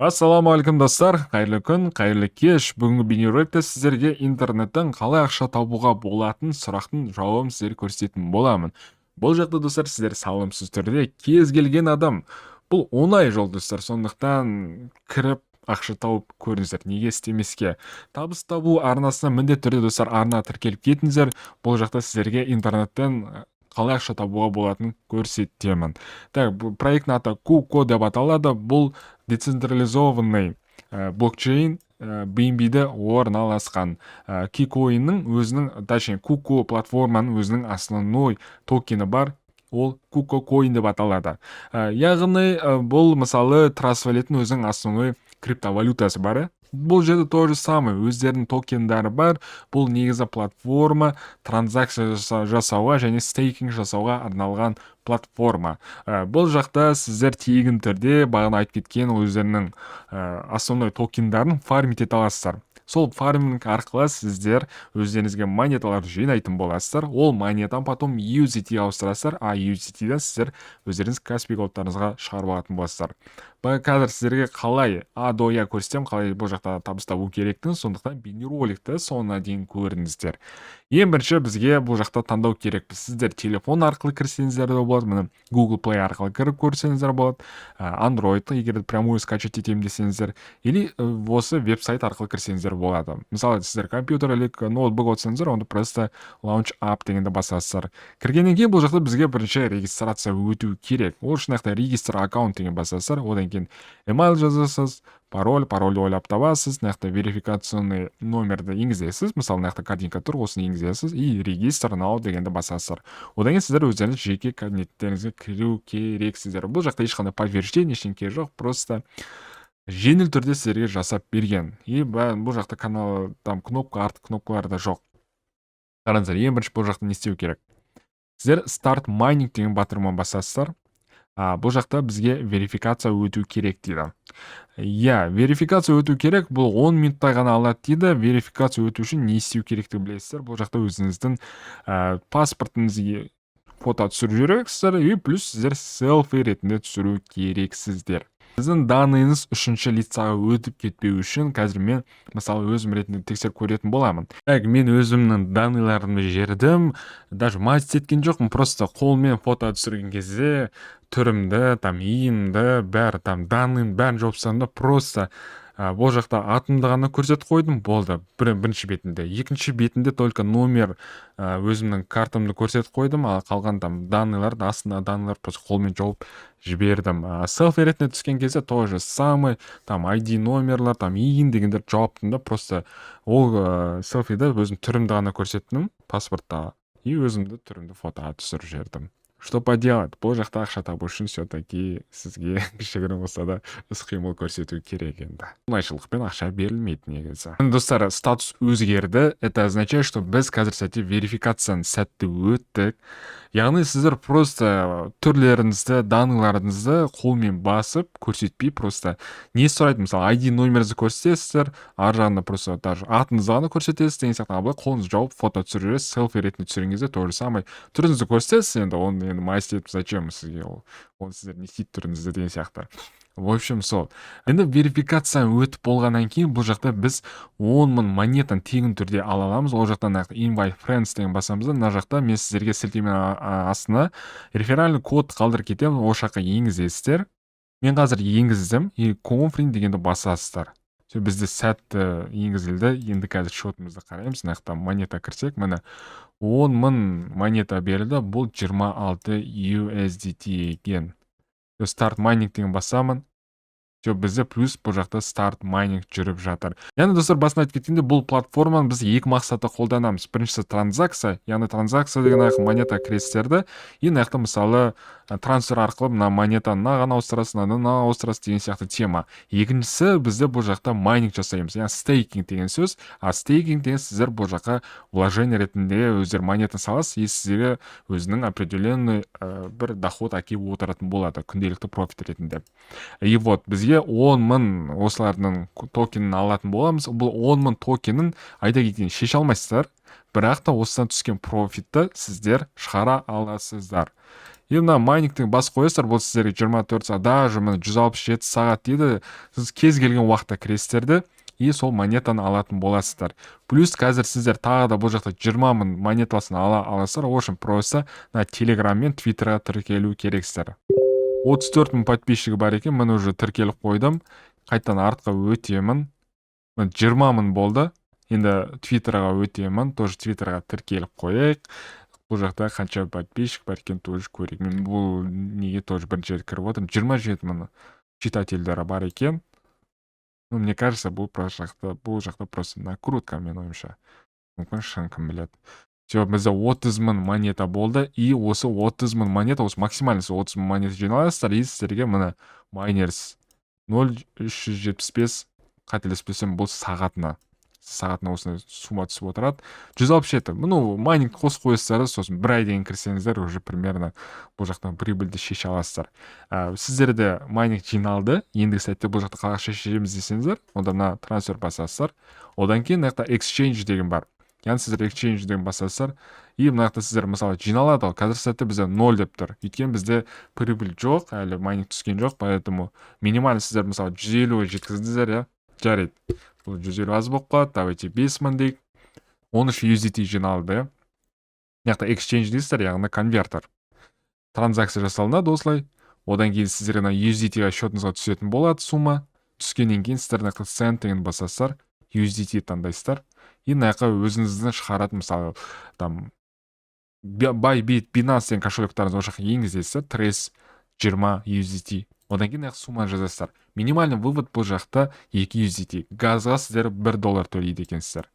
Ассалаумағалейкум, достар! Қайырлы күн, қайырлы кеш! Бүгінгі бейнероликте сіздерге интернеттен қалай ақша табуға болатын сұрақтың жауабын сіздерге көрсететін боламын. Бұл жақта, достар, сіздер салымсыз түрде кез келген адам, бұл оңай жол, достар, сондықтан кіріп ақша тауып көріңіздер, неге істемеске? Табыс табу арнасына міндетті түрде, достар, арна тіркеліп кетіңіздер. Бұл жақта сіздерге интернеттен қалай ақша табуға болатынын көрсетемін. Так, бұл проекттің аты Куко деп аталады. Бұл децентрализованный блокчейн, BNB-де орналасқан. Кикоиннің өзінің, точнее, Куко платформаның өзінің основной токені бар, ол Куко коин деп аталады. Яғни бұл, мысалы, Trust Wallet'ің өзінің основной криптовалютасы бар, иә? Бұл жерде то же самое, өздерінің токендары бар. Бұл негізі платформа транзакция жасауға және стейкинг жасауға арналған платформа. Бұл жақта сіздер тегін түрде бағана айтып кеткен өздерінің основной токендарын фармить ете аласыздар. Сол фарминг арқылы сіздер өздеріңізге монеталарды жинайтын боласыздар. Ол монетаны потом USDT ауыстырасыздар, а USDT-ден сіздер өздеріңіз Каспи Голдтарыңызға шығарып алатын боласыздар. Қазір сіздерге қалай а до я көрсетемін, қалай бұл жақта табыс табу керектігін, сондықтан бейнероликті соңына дейін көріңіздер. Ең бірінші бізге бұл жақта таңдау керекпіз. Сіздер телефон арқылы кірсеңіздер де болады, міне, Google Play арқылы кіріп көрсеңіздер болады, Android, егер прямую скачать етемін десеңіздер, или осы веб-сайт арқылы кірсеңіздер болады. Мысалы, сіздер компьютер или ноутбук отырсаңыздар, онда просто Launch App дегенді басасыздар. Кіргеннен кейін бұл жақта бізге бірінші регистрация өту керек. Ол үшін мына жақта «Register account» деген басасыздар. Одан кейін email жазасыз, пароль, парольді ойлап табасыз, мына жақта верификационный номерді енгізесіз. Мысалы, мына жақта картинка тұр, осыны енгізесіз и «Register now» дегенді басасыздар. Одан кейін сіздер өздеріңіз жеке кабинеттеріңізге кіру керексіздер. Бұл жақта ешқандай подтверждение, ештеңе жоқ, просто жеңіл түрде сіздерге жасап берген. И бұл жақта канал, там кнопка, артық кнопкалар да жоқ. Қараңыздар, ең бірінші бұл жақта не істеу керек? Сіздер «Start mining» деген батырманы басасыздар. Бұл жақта бізге верификация өту керек дейді. Иә, верификация өту керек. Бұл 10 минуттай ғана алады дейді. Верификация өту үшін не істеу керектігін білесіздер. Бұл жақта өзіңіздің паспортыңызге фото түсіру керексіздер и плюс сіздер селфи ретінде түсіру керексіздер. Сіздің данныйыңыз үшінші лицаға өтіп кетпеу үшін қазір мен, мысалы, өзім ретінде тексеріп көретін боламын. Так, мен өзімнің данныйларымды жібердім, даже мазать еткен жоқпын, просто қолмен фото түсірген кезде түрімді, там иінімді, бәрі, там данныйым бәрін жауып тастадым да, просто бұл жақта атымды ғана көрсетіп қойдым, болды, бірінші бетінде. Екінші бетінде только номер, өзімнің картамды көрсетіп қойдым, ал қалған там данныйларды, астында данныйлар, просто қолмен жауып жібердім. Селфи ретінде түскен кезде то же самый, там ID номерлар, там ИИН дегендерді жауаптым да, просто ол селфиде өзім түрімді ғана көрсеттім паспортта и өзімді түрімді фотоға түсіріп жібердім. Что поделать, бұл жақта ақша табу үшін все таки сізге кішігірім болса да іс қимыл көрсету керек. Енді оңайшылықпен ақша берілмейді негізі. Достар, статус өзгерді. Это означает, что біз қазір сәтте верификацияны сәтті өттік. Яғни сіздер просто түрлеріңізді, данныйларыңызды қолмен басып көрсетпей, просто не сұрайды, мысалы, ID номеріңізді көрсетесіздер, ар жағында просто даже атыңызды ғана көрсетесіз деген сияқты. Ал былай қолыңызды жауып фото түсіріп жібересіз. Селфи ретінде түсірген кезде то же самое, түріңізді көрсетесіз. Енді оны енді мазать етіп зачем сізге ол, оны сіздер не істейді түріңізді деген сияқты. В общем, сол. Енді верификацияны өтіп болғаннан кейін бұл жақта біз 10 000 монетаны тегін түрде ала аламыз. Ол жақта мына «Invite friends» деген басамыз да, мына жақта мен сіздерге сілтеме астына реферальный код қалдырып кетемін, ол жаққа енгізесіздер. Мен қазір енгіздім и «Confirm» дегенді басасыздар. Все, бізде сәтті енгізілді. Енді қазір счетымызды қараймыз. Мына жақта монета кірсек, міне, 10 000 монета берілді. Бұл 26 USDT екен. «Start mining» деген басамын. Все, бізде плюс, бұл жақта start mining жүріп жатыр. Яғни, достар, басында айтып кеткендей, бұл платформаны біз екі мақсатта қолданамыз. Біріншісі — транзакция. Яғни транзакция деген аяқ монета кіресіздер и мына жақта, мысалы, трансфер арқылы мына монетаны мынаған ауыстырасыз, мынаны мынаған ауыстырасыз деген сияқты тема. Екіншісі — бізде бұл жақта майнинг жасаймыз, яғни стейкинг деген сөз. А стейкинг деген сіздер бұл жаққа вложение ретінде өздері монета саласыз и сіздерге өзінің определенный бір доход әкеліп отыратын болады күнделікті профит ретінде. И вот бізге 10 000 осылардың токенін алатын боламыз. Бұл 10 000 токенін, айта кетейін, шеше алмайсыздар, бірақ та осыдан түскен профитті сіздер шығара аласыздар. И И мына майнингтің басып қоясыздар, бұл сіздерге 24 сағат, даже міне, 167 сағат дейді. Сіз кез келген уақытта кіресіздер де, и сол монетаны алатын боласыздар. Плюс қазір сіздер тағы да бұл жақта 20 мың монетасын ала аласыздар. Ол үшін просто мына Телеграм мен Твиттерға тіркелу керексіздер. 34 мың подписчигі бар екен. Міне, уже тіркеліп қойдым. Қайтадан артқа өтемін. Міне, 20 мың болды. Енді Твиттерға өтемін, тоже Твиттерға тіркеліп қояйық. Бұл жақта қанша подписчик бар екен, тоже көрейік. Мен бұл неге тоже бірінші рет кіріп отырмын. 27 мың читательдері бар екен. Ну, мне кажется, бұл жақта просто накрутка, менің ойымша. Мүмкін, шын, кім біледі. Все, бізде 30 мың монета болды. И осы 30 мың монета, осы максимально сіз 30 мың монета жинай аласыздар. И сіздерге, міне, майнерс 0,375, қателеспесем, бұл сағатына осындай сумма түсіп отырады. 167. Ну, майнинг қосып қоясыздар да, сосын бір ай деген кірсеңіздер, уже примерно бұл жақтан прибыльді шеше аласыздар. Сіздерде майнинг жиналды, ендігі сәтте бұл жақта қалай ақша шешеміз десеңіздер, онда мына трансфер басасыздар. Одан кейін мына жақта exchange деген бар, яғни сіздер exchange деген басасыздар. И мына жақта сіздер, мысалы, жиналады ғой, қазіргі сәтте бізде ноль деп тұр, өйткені бізде прибыль жоқ, әлі майнинг түскен жоқ. Поэтому минимально сіздер, мысалы, 150-ге жеткіздіңіздер, иә, жарайды, бұл 150 аз болып қалады, давайте 5000 дейік. 13 USDT жиналды, иә. Мына жақта exchange дейсіздер, яғни конвертер, транзакция жасалынады осылай. Одан кейін сіздер мына USDT-ға, счетыңызға түсетін болады сумма. Түскеннен кейін сіздер мына жақта send деген басасыздар, USDT таңдайсыздар и мына жаққа өзіңіздің шығаратын, мысалы, там Bybit, Binance деген кошелектарыңызды ол жаққа енгізесіздер, TRC 20 USDT. Одан кейін мына сумманы жазасыздар. Минимальный вывод бұл жақта 2 USDT, газға сіздер 1 доллар төлейді екенсіздер.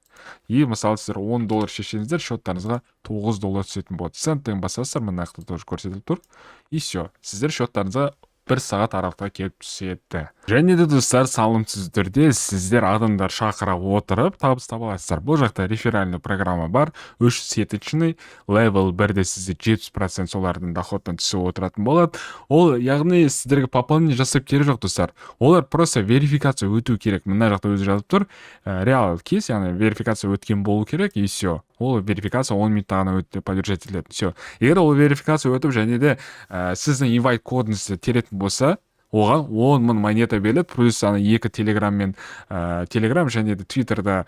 И мысалы, сіздер 10 доллар шешсеңіздер, счеттарыңызға 9 доллар түсетін болады. Send деген басасыздар, мына жақта тоже көрсетіліп тұр. И все, сіздер счеттарыңызға бір сағат аралықта келіп түседі. Және де, достар, салымсыз түрде сіздер адамдар шақыра отырып табыс таба аласыздар. Бұл жақта реферальный программа бар, үш сеточный левел бірде сізде 70% солардың доходтан түсіп отыратын болады. Ол, яғни, сіздерге пополнение жасап керек жоқ, достар, олар просто верификация өту керек. Мына жақта өзі жазып тұр, реал кейс, яғни верификация өткен болу керек. И все, ол верификация 10 минутта ғана өтті, подтверждать етіледі. Все, егер ол верификация өтіп және де сіздің инвайт кодыңызды теретін болса, оған 10 мың монета беріледі. Плюс ана екі Телеграм мен Телеграм және де Твиттерда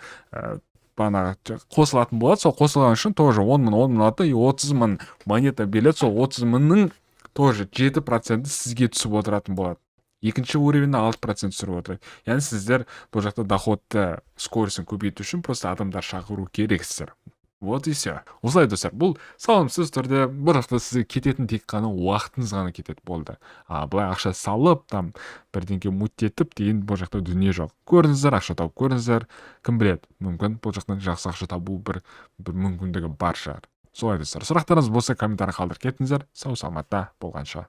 бағанағы қосылатын болады. Сол қосылған үшін тоже 10 мың, 10 мың алады и 30 мың монета беріледі. Сол 30 мыңның тоже 7%-і сізге түсіп отыратын болады. Екінші уровеньде 6% түсіріп отырады. Яғни сіздер бұл жақта доходты, скоростін көбейту үшін просто адамдар шақыру керексіздер. Вот и все. Осылай, достар, бұл салымсыз түрде. Бұл жақта сізге кететін тек қана уақытыңыз ғана кетеді, болды. А былай ақша салып, там бірдеңке мутетіп деген бұл жақта дүние жоқ. Көріңіздер, ақша тауып көріңіздер. Кім біледі, мүмкін, бұл жақтан жақсы ақша табу бір мүмкіндігі бар шығар. Солай, достар. Сұрақтарыңыз болса, комментарий қалдырып кетіңіздер. Сау саламатта болғанша.